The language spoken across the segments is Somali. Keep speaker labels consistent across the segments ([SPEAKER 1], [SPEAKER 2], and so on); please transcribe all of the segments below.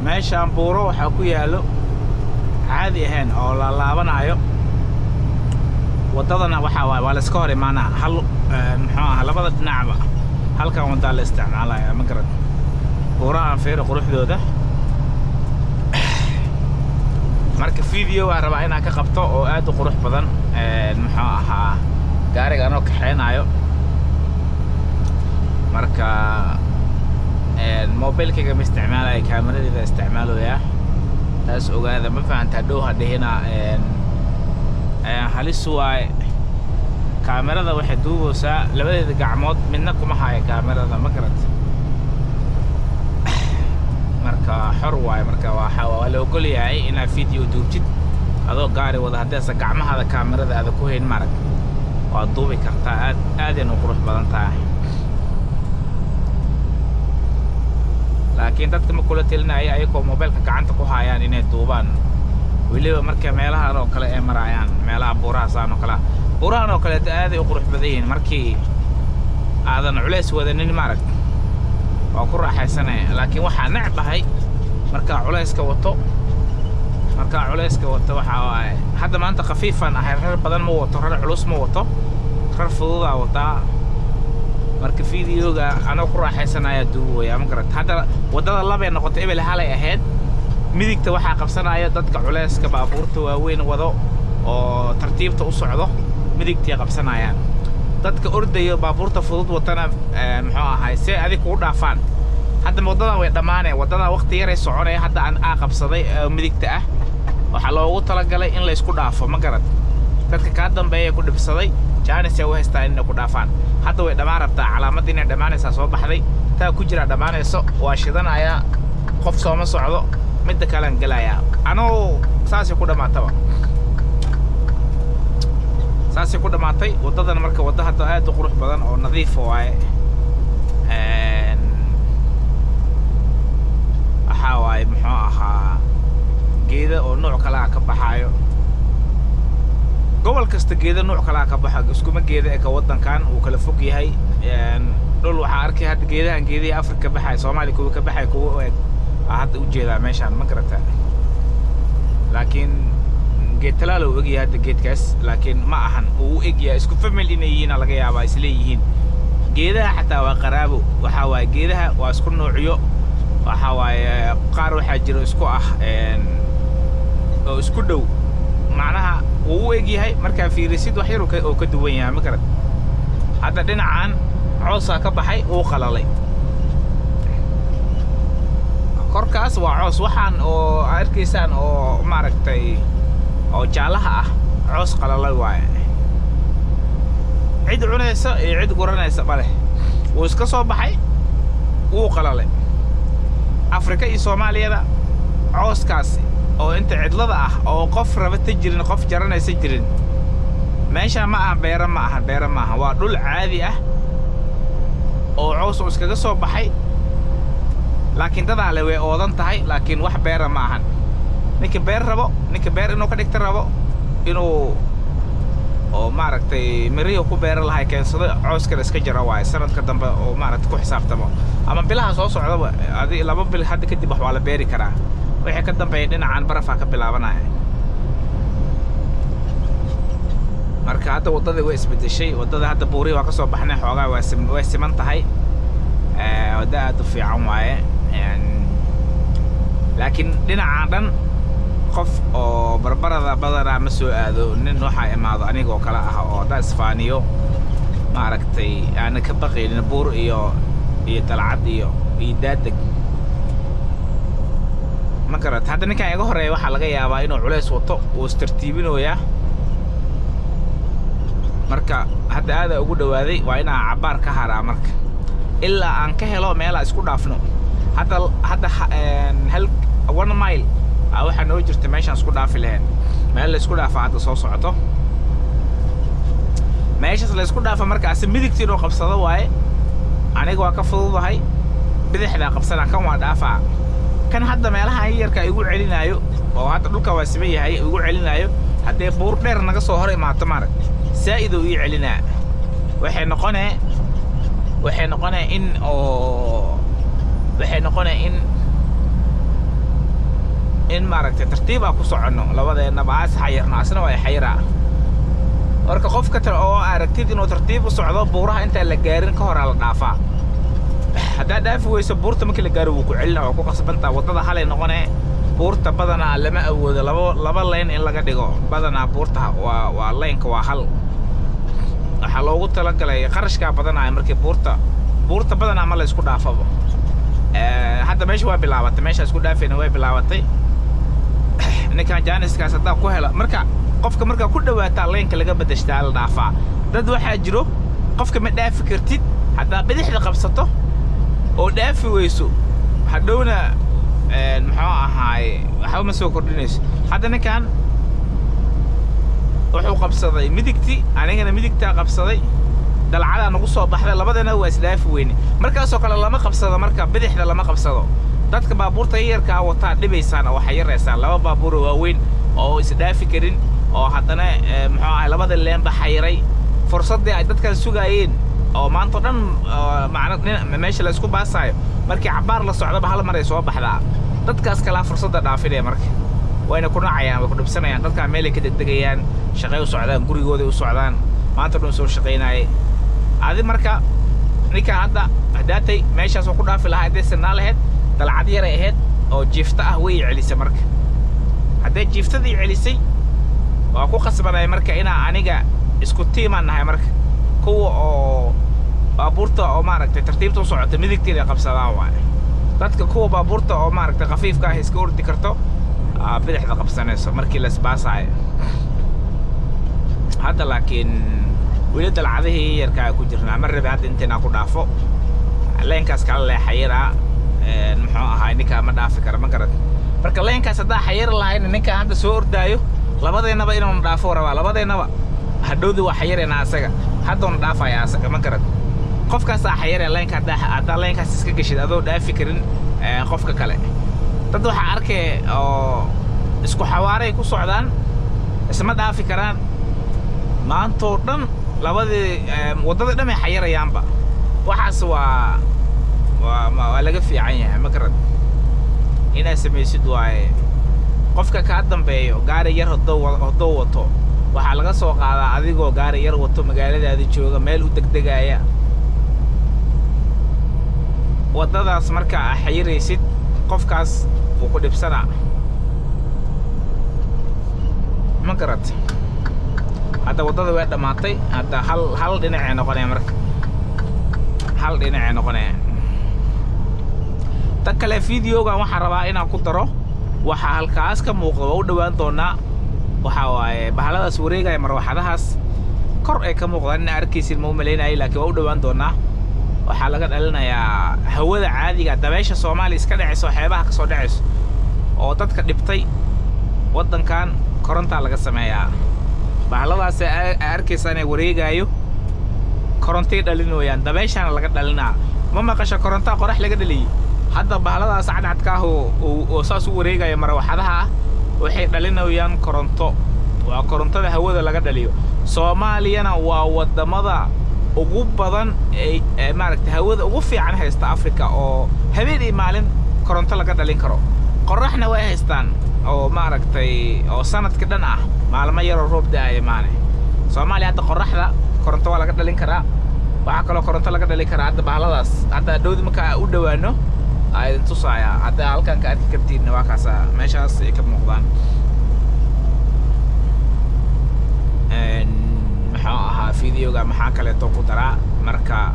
[SPEAKER 1] Meeshaan buuro waxaa ku yaallo caadi ahayn oo la laabanaayo. Waddadana waxaa waaye waa la iska hor imaanaa. Hal muxuu ahaa, labada dhinacba halkan waddaa la isticmaalaya, ma garan. Buurahan fiiri quruxdooda. Marka video waan rabaa inaan ka qabto oo aad u qurux badan, muxuu ahaa, gaariga anoo kaxeynaayo. Marka mobilkayga ma isticmaalayo, kaamiradeeda isticmaaloyaa. Taas ogaada, ma fahanta? Hadhow ha dhihina halis waaye. Kaamirada waxay duubeysaa labadeeda gacmood, midna kuma haayo kaamirada, ma garat? Marka xor waaye. Marka waxa waa la ogol yahay inaad video duubtid adoo gaari wada, haddii gacmahaada kaamirada aada ku hayn, marag waad duubi kartaa. Aad aadayna u qurux badan tahay, laakiin dadka ma kula telinaya ayagoo mobilka gacanta ku hayaan inay duubaan, weliba marka meelahan oo kale ay maraayaan, meelaha buuraha saan oo kale. Buurahan oo kaleeto aaday u qurux badan yihiin markii aadan culays wadanin, maarag, waa ku raaxaysanaya. Laakiin waxaa necbahay markaa culayska wato. Markaa culayska wato waxaa waaye, hadda maanta khafiifaan ahay, rar badan ma wato, rar culus ma wato, rar fududaa wataa. Marka videoga anoo ku raaxaysanayaa duubaya, ma garat? Hadda waddada labay noqotay, ebel halay ahayd. Midigta waxaa qabsanaya dadka culayska baabuurta waaweyn wado oo tartiibta u socdo, midigtay qabsanayaan. Dadka ordaya baabuurta fudud watana, muxuu ahay, si adig kugu dhaafaan. Hadda waddadan way dhammaanaya, waddadan waqti yaray soconaya. Hadda aan aa qabsaday oo midigta ah waxaa loogu talagalay in laysku dhaafo, ma garad? Dadka kaa dambeeya ku dhibsaday chance ay u haystaa inay ku dhaafaan. Hadda way dhammaan rabtaa, calaamadda inay dhammaanaysaa soo baxday, taa ku jiraa dhammaanayso. Waa shidanayaa, qof sooma socdo, midda kalean gelayaa anoo saasay ku dhammaataba, saasay ku dhammaatay waddadan. Marka wadda hadda aad u qurux badan oo nadiif waaye. Waxaa waaye, muxuu ahaa, geeda oo nooc kalaa ka baxaayo. Gobol kasta geeda nooc kalaa ka baxo, iskuma geeda eka. Waddankan wuu kala fog yahay. Dhul waxaa arkay hadda geedahan geedihii Afrika ka baxaya, Soomaaliya kuwa ka baxaya, kuwa u eg aa hadda ujeedaa meeshaan, ma garata? Laakiin geed talaal uu egyahay hadda geedkaas, laakiin ma ahan. Uu u egyahay isku family inay yihiin laga yaabaa, isleeyihiin. Geedaha xataa waa qaraabo. Waxaa waaye geedaha waa isku noocyo. Waxaa waaye qaar waxaa jiro isku ah oo isku dhow. Macnaha wuu u egyahay markaa fiirisid, wax yar oo ka duwan yahay, ma garad? Hadda dhinacan coosaa ka baxay, wuu qalalay. Korkaas waa coos, waxaan oo arkaysaan oo maaragtay oo jaalaha ah coos qalalay waaye. Cid cunaysa iyo cid guranaysa ma leh. Wuu iska soo baxay, wuu qalalay. Afrika iyo Soomaaliyada cooskaas oo inta cidlada ah oo qof rabata jirin, qof jaranaysa jirin, meeshaan ma aha beero, ma aha beero, ma aha. Waa dhul caadi ah oo coos uu iskaga soo baxay, laakiin dadaa le way oodan tahay, laakiin wax beera ma ahan. Ninka beer rabo, ninka beer inuu ka dhigta rabo, inuu oo maaragtay mirihii ku beeran lahay keensado, cooskana iska jara waaye. Sanadka dambe oo maaragtay ku xisaabtamo ama bilaha soo socdaba, adi 2 bil hadda kadib wax waa la beeri karaa. Wixii ka dambeeya dhinacan barafaa ka bilaabanaya. Marka hadda waddadii way isbedeshay. Waddada hadda buurihii waa ka soo baxnay, xoogaa way siman tahay. Waddo aad u fiican waaye. Laakiin dhinacan dhan qof oo barbarada badanaa ma soo aado. Nin waxaa imaado anigoo kale ah oo haddaa isfaaniyo, maaragtay, aana ka baqaynin buur iyo dalcad iyo daadeg, ma garat? Hadda ninkan iga horreeya waxaa laga yaabaa inuu culays wato, wuu istartiibinoyaa. Marka hadda aadaa ugu dhawaaday, waa inaan cabbaar ka haraa marka ilaa aan ka helo meelaa isku dhaafno. Hadda hal 1 mile aa waxaa noo jirta meeshaan isku dhaafi lahayn. Meel la isku dhaafa hadda soo socoto, meeshaas la isku dhaafa. Marka ase midigta inuu qabsado waaye, aniga waa ka fududahay, bidixdaa qabsanaa, kan waa dhaafaa. Kan hadda meelaha yarka igu celinaayo oo hadda dhulka waa siman yahay igu celinaayo, haddee buur dheer naga soo hor imaato, maarag, saa'id uu ii celinaa. Waxay noqonee in oo waxay noqonee in In maaragtay tartiib aa ku soconno labadeennaba, aa is xayirno, asna waa xayiraa. Marka qofka oo aragtid inuu tartiib u socdo, buuraha intaan la gaarin ka horaa la dhaafaa. Haddaad dhaafi weyso, buurta markii la gaaro wuu ku celina, waa ku qasbantaa. Waddada halay noqonee. Buurta badanaa lama awoodo laba lane in laga dhigo. Badanaa buurta waa lane-ka waa hal. Waxaa loogu talagalay qarashkaa badanaya markii buurta badanaa ma la isku dhaafaba. Hadda meesha waa bilaabatay, meesha isku dhaafayna way bilaabatay. Ninkan chance-kaas haddaa ku hela, marka qofka markaa ku dhawaataa lane-ka laga bedeshtaa, la dhaafaa. Dad waxaa jiro qofka ma dhaafi kartid. Haddaa bidixda qabsato oo dhaafi weyso, hadhowna muxuu ahaay, waxba ma soo kordhinayso. Hadda ninkan wuxuu qabsaday midigti, anigana midigtaa qabsaday. Dalcadaa nagu soo baxday, labadana waa isdhaafi weyne. Markaasoo kale lama qabsado, marka bidixda lama qabsado. Dadka baabuurta yarkaa wataa dhibaysaan oo waxay yaraysaan laba baabuur oo waaweyn oo isdhaafi karin, oo haddana muxuu ahay, labada lane-ba xayiray. Fursaddii ay dadkan sugaayeen oo maanta o dhan macna meesha la isku baasaayo, markii cabbaar la socdaba hal mar ay soo baxdaa. Dadkaas kalaa fursadda dhaafinaya, marka wayna ku nacayaan, way ku dhibsanayaan. Dadkaa meelay ka degdegayaan, shaqay u socdaan, gurigooday u socdaan, maanta dhan soo shaqaynaayay. Adi marka ninkan hadda hadaatay meeshaas oo ku dhaafi lahaa hadday sinaa lahayd, dalcad yaray ahayd oo jiifta ah, way celisay. Marka hadday jiiftadii celisay, waa ku khasbanay marka inaa aniga isku tiimaan nahay. Marka kuwa oo baabuurta oo maaragtay tartiibta u socota midigta inay qabsadaan waaye. Dadka kuwa baabuurta oo maaragtay khafiifka ah iska ordi karto aa bidixda qabsanayso markii la isbaasaayo. Hadda laakiin weli dalcadihii yarkaa ku jirnaa. Ma rabi hadda intaynaa ku dhaafo lane-kaas kala lee xayiraa. Muxuu ahaay, ninkaa ma dhaafi kara, ma garat? Marka lane-kaas haddaa xayiri lahayna, ninkaa hadda soo ordaayo labadeennaba inuuna dhaafo rabaa. Labadeennaba hadhowdi waa xayiraynaa asaga, hadduuna dhaafaya asaga, ma garat? Qofkaasaa xayiraya lane-ka. Haddaa lane-kaas iska geshid adoo dhaafi karin qofka kale. Dad waxaa arkay oo isku xawaaray ku socdaan, isma dhaafi karaan, maantoo dhan labadii waddada dhan ay xayirayaanba. Waxaas waa laga fiican yahay, ma garad? Inaad samaysid waaye. Qofka kaa dambeeyo gaari yar hadduu wato, waxaa laga soo qaadaa adigoo gaari yar wato, magaaladaada jooga, meel u degdegaya. Waddadaas marka aa xayiraysid, qofkaas wuu ku dhibsanaa, ma garat? Hadda waddada way dhammaatay. Hadda hal dhinacay noqonaya, marka hal dhinacay noqonaya. Tan kale, videogan waxaan rabaa inaan ku daro waxaa halkaas ka muuqda. Waa u dhowaan doonaa. Waxaa waaye bahaladaas wareegaya, marwaxadahaas kor ay ka muuqdaan. In arkaysin ma u malaynayo, laakiin waa u dhowaan doonaa. Waxaa laga dhalinayaa hawada caadiga, dabeesha Soomaaliya iska dhacayso, xeebaha ka soo dhacayso oo dadka dhibtay. Waddankan korontaa laga sameeyaa. Bahaladaas aa arkaysaa inay wareegaayo korontay dhalinooyaan, dabeeshaana laga dhalinaa. Ma maqasho korontaa qorax laga dhaliyey? Hadda bahaladaas cadcadka ah oo saas u wareegaya, marwaxadaha ah, waxay dhalinayaan koronto. Waa korontada hawada laga dhaliyo. Soomaaliyana waa waddamada ugu badan ee maaragtay hawada ugu fiican haysta Africa, oo habeen iyo maalin koronto laga dhalin karo. Qoraxna way haystaan oo maaragtay oo sanadka dhan ah, maalmo yaroo roob da'aya maane. Soomaaliya hadda qoraxda koronto waa laga dhalin karaa. Waxaa kaloo koronto laga dhalin karaa hadda bahaladaas. Hadda dhowdi marka u dhowaano aa idin tusaaya. Hadda halkan ka arki kartiinna, waa kaasa meeshaas ay ka muuqdaan. Muxuu ahaa videoga, maxaa kaleeto ku daraa? Marka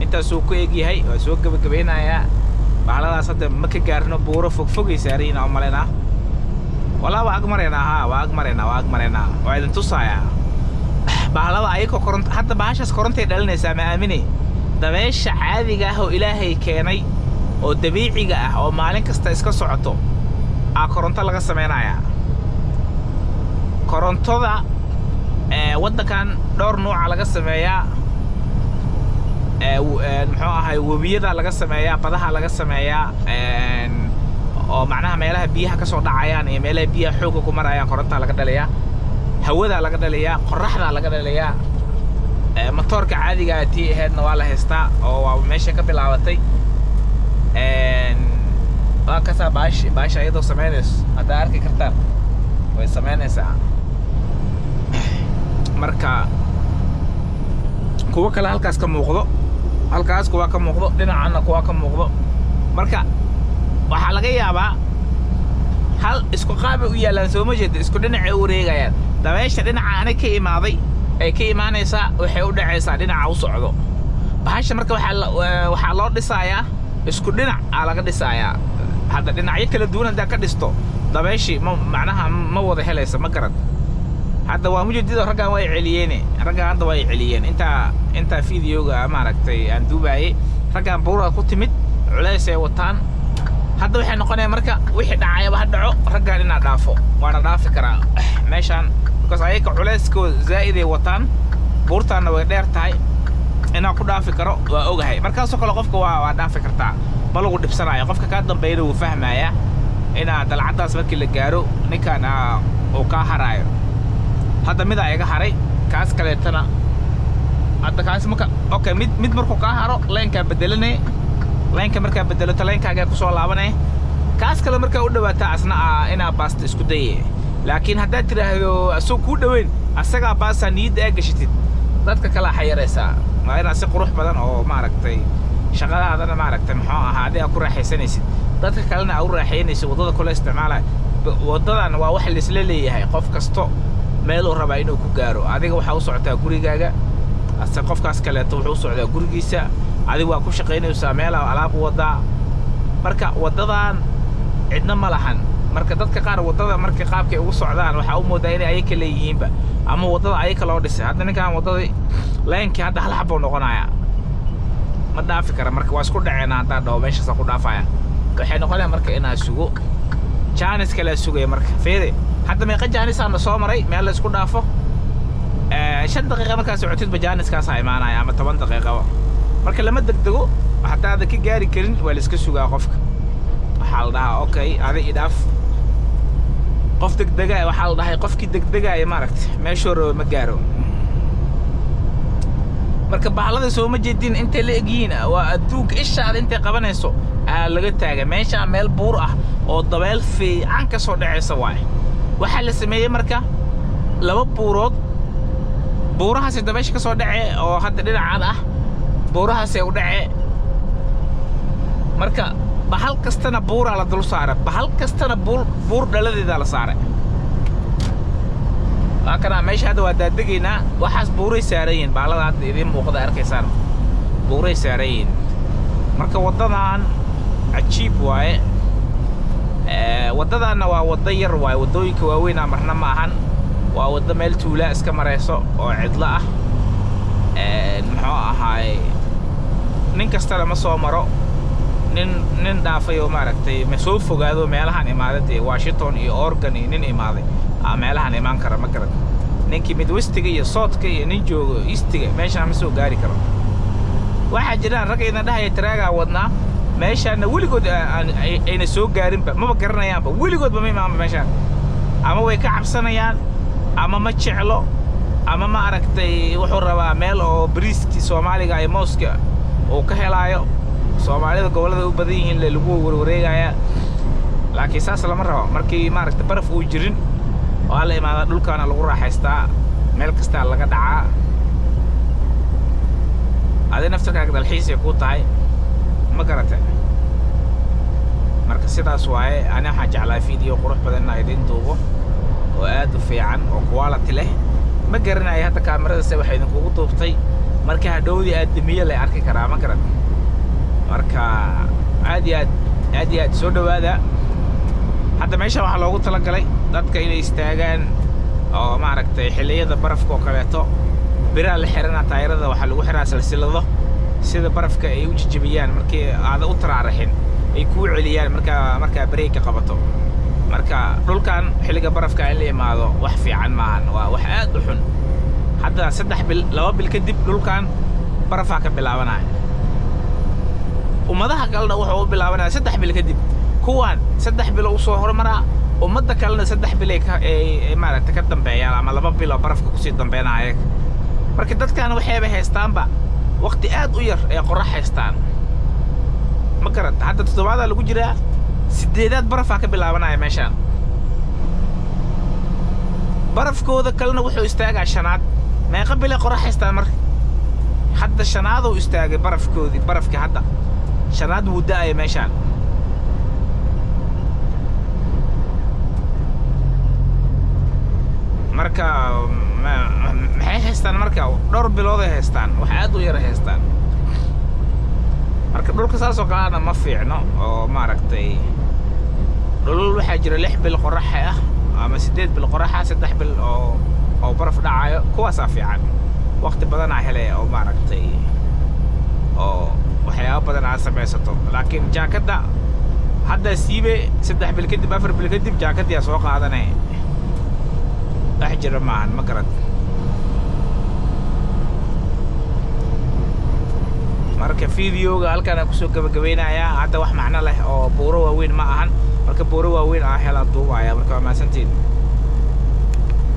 [SPEAKER 1] intaasuu ku eg yahay, waa soo gebagabeynayaa. Bahaladaas hadda ma ka gaarno, buuro fogfogay saarayiin oo malaynaa. Walaa waa ag maraynaa, haa, waa ag maraynaa, waa ag maraynaa, waa idin tusayaa bahalada ayagoo koronto. Hadda bahashaas korontay dhalinaysaa, ma aaminay? Dabeesha caadiga ah oo Ilaahay keenay oo dabiiciga ah oo maalin kasta iska socoto aa koronto laga sameynayaa. Korontoda waddankan dhowr nuuca laga sameeyaa. Muxuu ahay, webiyada laga sameeyaa, badaha laga sameeyaa, oo macnaha meelaha biyaha ka soo dhacayaan iyo meelaha biyaha xoogga ku marayaan korontaa laga dhaliyaa, hawadaa laga dhaliyaa, qorraxdaa laga dhaliyaa. Matoorka caadiga ah tii ahaydna waa la haystaa oo waa meesha ka bilaabatay. Waa kasaa baashi, baasha iyadoo samaynayso haddaa arki kartaan, way samaynaysaa. Marka kuwo kale halkaas ka muuqdo, halkaas kuwa ka muuqdo, dhinacana kuwa ka muuqdo. Marka waxaa laga yaabaa hal isku qaabay u yaallaan, soo ma jeeda? Isku dhinacay u wareegayaan. Dabeesha dhinaca ani ka imaaday ay ka imaanaysaa, waxay u dhacaysaa dhinaca u socdo bahasha. Marka waxaa loo dhisayaa isku dhinac aa laga dhisayaa. Hadda dhinacyo kala duwan haddaa ka dhisto, dabeeshii ma macnaha ma wada helaysa, ma garad? Hadda waa mujeedido, raggan way celiyeen, raggan hadda way celiyeen. Intaa videoga maaragtay aan duubaayey, raggan buura ku timid, culays ay wataan. Hadda waxay noqonaya marka wixii dhacayaba ha dhaco, raggan inaa dhaafo, waana dhaafi karaa meeshaan, because ayaga culayskooda zaa'id ay wataan, buurtaanna way dheer tahay. Inaan ku dhaafi karo waa ogahay. Markaasoo kale qofka waa dhaafi kartaa, ma lagu dhibsanayo. Qofka kaa dambeeyana wuu fahmayaa inaa dalcaddaas markii la gaaro ninkan uu kaa haraayo. Hadda midaa iga haray, kaas kaleetana hadda kaas marka, okay, mid markuu kaa haro, lane-kaa bedelanay. Lane-ka markaa bedelato, lane-kaagaa kusoo laabanay. Kaas kale markaa u dhawaataa, asna inaa baasta isku daye. Laakiin haddaad tidhaahdo asoo kuu dhoweyn asagaa baasaa niyadda aa gashatid, dadka kalea xayaraysaa. Waa inaad si qurux badan oo maaragtay shaqadaadana maaragtay muxuu ahaa adiga ku raaxaysanaysid, dadka kalena aa u raaxaynaysid waddada kula isticmaalaya. Waddadan waa wax laisla leeyahay. Qof kasto meeluu rabaa inuu ku gaaro. Adiga waxaa u socotaa gurigaaga, ase qofkaas kaleeto wuxuu u socdaa gurigiisa. Adiga waa ku shaqaynaysaa, meelaa alaab u wadaa. Marka waddadan cidna ma lahan. Marka dadka qaar waddada marka qaabkay ugu socdaan waxaa u moodaa inay ayaka leeyihiinba ama waddada ayaka loo dhisay. Hadda ninkan waddadii lane-kii hadda hal xabuu noqonayaa, ma dhaafi kara. Marka waa isku dhaceena haddaan dhaho meeshaasa ku dhaafaya. Waxay noqonaya marka inaa sugo, chance kalea sugaya. Marka fiiri hadda meeqa chance-aa na soo maray meel la isku dhaafo. 5 daqiiqa markaa socotidba chance-kaasaa imaanaya ama 10 daqiiqaba. Marka lama degdego. Haddaadan ka gaari karin, waa la iska sugaa. Qofka waxaa la dhahaa, "Okay, adi idhaaf." Qof degdega waxaa la dhahay, qofkii degdegaaya maaragtay meeshuu rabo ma gaaro. Marka bahalada soo ma jeedin intay la egyihiin? Waa adduunka ishaada intay qabanayso aa laga taaga. Meeshaa meel buur ah oo dabeel fiican ka soo dhacaysa waaye. Waxaa la sameeyey marka laba buurood, buurahaasi dabeesha ka soo dhacee oo hadda dhinacan ah, buurahaasay u dhacee. Marka bahal kastana buuraa la dul saaray, bahal kastana buur, buur dhaladeedaa la saaray. Waa kanaa meesha hadda waa daadegaynaa. Waxaas buuray saaran yihiin, baalada hadda idiin muuqda arkaysaan buuray saaran yihiin. Marka waddadan cajiib waaye. Waddadaanna waa waddo yar waaye, waddooyinka waaweynaa marna ma ahan. Waa waddo meel tuulaa iska marayso oo cidlo ah. Muxuu ahaay, nin kastana ma soo maro. Nin dhaafay oo maaragtay ma soo fogaado meelahan imaaday, dee Washington iyo Oregon iyo nin imaaday aa meelahan imaan kara, ma garan. Ninkii Midwest-iga iyo South-ka iyo nin joogo East-iga meeshaan ma soo gaari karo. Waxaa jiraan rag idin dhahaya truck-gaa wadnaa, meeshaana weligood ayna soo gaarinba, maba garanayaanba, weligoodba ma imaanba meeshaan. Ama way ka cabsanayaan, ama ma jeclo, ama ma aragtay wuxuu rabaa meel oo bariiskii Soomaaliga iyo mooska uu ka helaayo. Soomaalida gobollada u badan yihiin le lagu warwareegaya, laakiin saas lama rabo. Markii maaragtay baraf uu jirin waa la imaadaa, dhulkaana lagu raaxaystaa, meel kastaa laga dhacaa. Adi naftarkaaga dalxiisay kuu tahay, ma garate? Marka sidaas waaye. Ani waxaan jeclaa video qurux badan inaan idiin duubo oo aad u fiican oo quality leh. Ma garanayo hadda kaamirada se waxay idinkugu duubtay. Marka hadhowdii aad damiye la arki karaa, ma garan. Marka aad iyo aad, aad iyo aad soo dhowaada. Hadda meesha waxaa loogu talagalay dadka inay istaagaan oo maaragtay xilliyada barafka oo kaleeto biraa la xiranaa, taayirada waxaa lagu xiraa silsilado sida barafka ay u jijibiyaan. Markii aada u taraaraxin ay kuu celiyaan markaa brake-ka qabato. Marka dhulkan xilliga barafka in la imaado wax fiican maahan, waa wax aad u xun. Hadda 3 bil, 2 bil kadib dhulkan barafaa ka bilaabanaya. Ummadaha kalena wuxuu u bilaabanaya 3 bil kadib. Kuwaan 3 bilo usoo hormaraa, ummadda kalena 3 bil ay ka ay maaragtay ka dambeeyaan ama 2 bilo barafka kusii dambeynaya. Marka dadkan waxayba haystaanba waqti aad u yar ee qorrax haystaan, ma garata? Hadda toddobaadaa lagu jiraa. Sideedaad barafaa ka bilaabanaya meeshaan. Barafkooda kalena wuxuu istaagaa shanaad. Meeqa bilay qorax haystaan marka? Hadda shanaaduu istaagay barafkoodii. Barafkii hadda shanaad wuu da'aya meeshaan. Marka maxay haystaan marka? Dhowr bilooday haystaan, wax aad u yara haystaan. Marka dhulka saas oo kalena ma fiicno oo maaragtay. Dhulul waxaa jira 6 bil qoraxa ah ama 8 bil qoraxa, 3 bil oo baraf dhacayo. Kuwaasaa fiican, waqti badanaa helaya oo maaragtay oo waxyaabo badan aad samaysato. Laakiin jaakadda hadda siibe, 3 bil kadib, 4 bil kadib jaakaddiyaa soo qaadanaya. Wax jira maahan, ma garad. Marka videoga halkaan aan kusoo gabagabeynayaa. Hadda wax macno leh oo buuro waaweyn ma ahan. Marka buuro waaweyn aa helaa duubaya. Marka waa mahadsantiin.